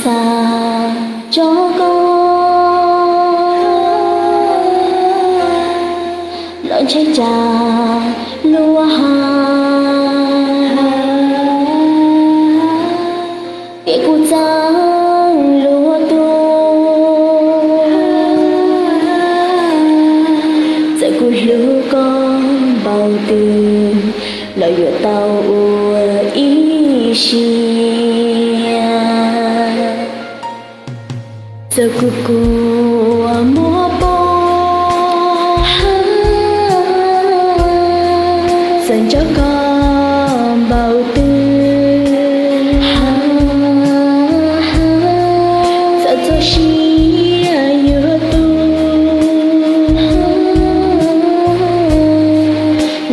Xa tso koj los ntshai tsam luag hais tias kuv txeeb luag tus. Txawm kuv hlub koj npaum twg los yuav tau ua ib siab. Txawm kuv kua muag poob, txawm nco koj npaum twg, txawm txog sia yuav tu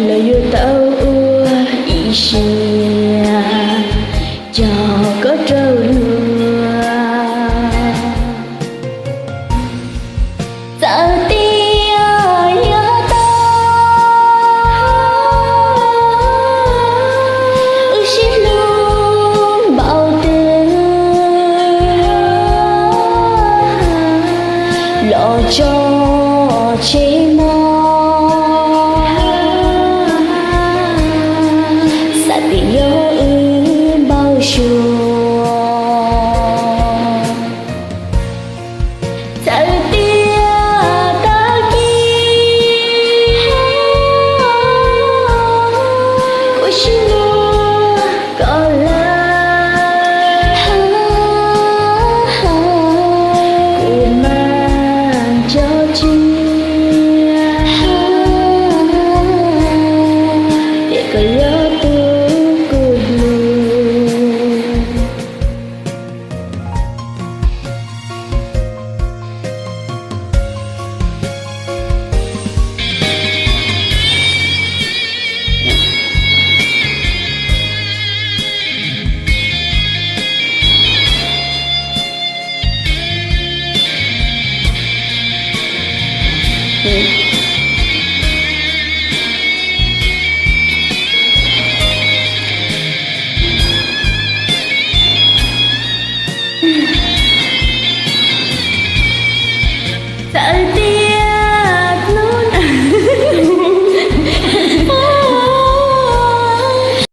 los yuav tau ua ib siab cog koj rau luag. Txawm tias yog tau wb sib hlub npaum twg los tso tseg mog, xav tias yog wb npau suav. Txawm tias tag kis kuv sib luag koj lawm, kuv mas tso tseg tias koj yog tus kuv hlub.